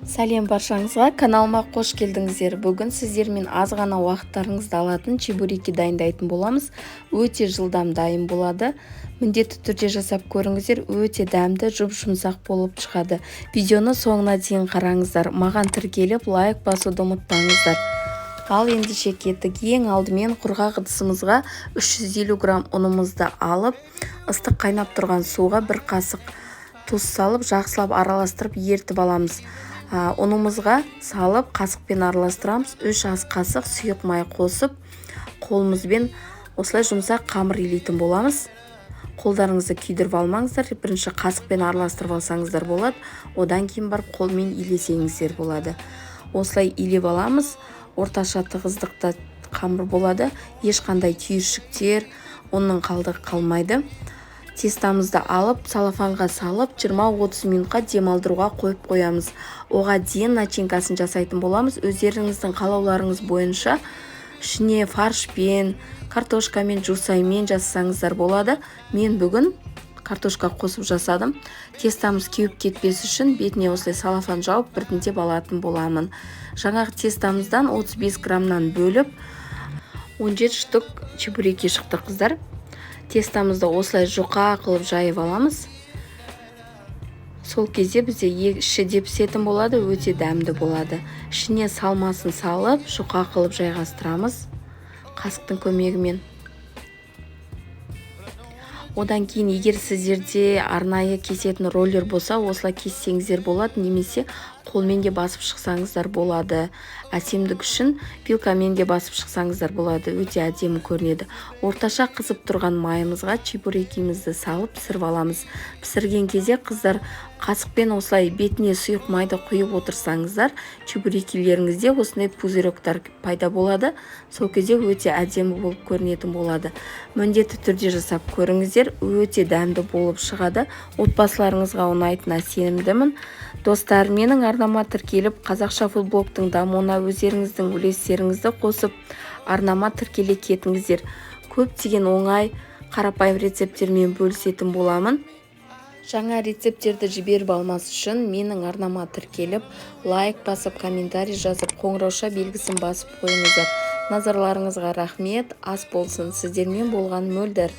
Сәлем баршаңызға! Каналыма қош келдіңіздер! Бүгін сіздермен аз ғана уақыттарыңызды алатын чебуреки дайындайтын боламыз. Өте жылдам дайын болады. Міндетті түрде жасап көріңіздер, өте дәмді, жұп-жұмсақ болып шығады. Видеоны соңына дейін қараңыздар. Маған тіркеліп, лайк басуды ұмытпаңыздар. Ал ендеше кеттік. Ең алдымен құрғақ ыдысымызға 350 грамм ұнымызды алып, ыстық қайнап тұрған суға бір қасық тұз салып, жақсылап араластырып, ерітіп аламыз. Ұнымызға салып, қасықпен араластырамыз. 3 ас қасық сұйық май қосып, қолымызбен осылай жұмсақ қамыр илейтін боламыз. Қолдарыңызды күйдіріп алмаңыздар. Бірінші қасықпен араластырып алсаңыздар болады, одан кейін барып қолмен илесеңіздер болады. Осылай илеп аламыз. Орташа тығыздықта қамыр болады, ешқандай түйіршіктер, ұнның қалдығы қалмайды. Тестамызды алып, целлофанға салып, 20-30 минутқа демалдыруға қойып қоямыз. Оған дейін начинкасын жасайтын боламыз. Өздеріңіздің қалауларыңыз бойынша ішіне фаршпен, картошкамен, жусаймен жасасаңыздар болады. Мен бүгін картошка қосып жасадым. Тестамыз кеуіп кетпес үшін бетіне осылай целлофан жауып, біртіндеп алатын боламын. Жаңағы тестамыздан 35 граммнан бөліп, 17 штук чебуреки шықты, қыздар. Тестамызды осылай жұқа қылып жайып аламыз. Сол кезде бізде іші де пісетін болады, өте дәмді болады. Ішіне салмасын салып, жұқа қылып жайғастырамыз қасықтың көмегімен. Одан кейін, егер сіздерде арнайы кесетін роллер болса, осылай кессеңіздер болады немесе қолмен де басып шықсаңыздар болады. Әсемдік үшін вилкамен де басып шықсаңыздар болады, өте әдемі көрінеді. Орташа қызып тұрған майымызға чебурекімізді салып, пісіріп аламыз. Пісірген кезде, қыздар, қасықпен осылай бетіне сұйық майды құйып отырсаңыздар, чебурекилеріңізде осындай пузырёктар пайда болады. Сол кезде өте әдемі болып көрінетін болады. Міндетті түрде жасап көріңіздер, өте дәмді болып шығады. Отбасыларыңызға ұнайтынына сенімдімін. Достар, менің арнама тіркеліп, қазақша фудблогтың дамуына өздеріңіздің үлестеріңізді қосып, арнама тіркеле кетіңіздер. Көптеген оңай, қарапайым рецепттермен бөлісетін боламын. Жаңа рецепттерді жіберіп алмас үшін менің арнама тіркеліп, лайк басып, комментарий жазып, қоңырауша белгісін басып қойыңыздар. Назарларыңызға рахмет, ас болсын! Сіздермен болған Мөлдір.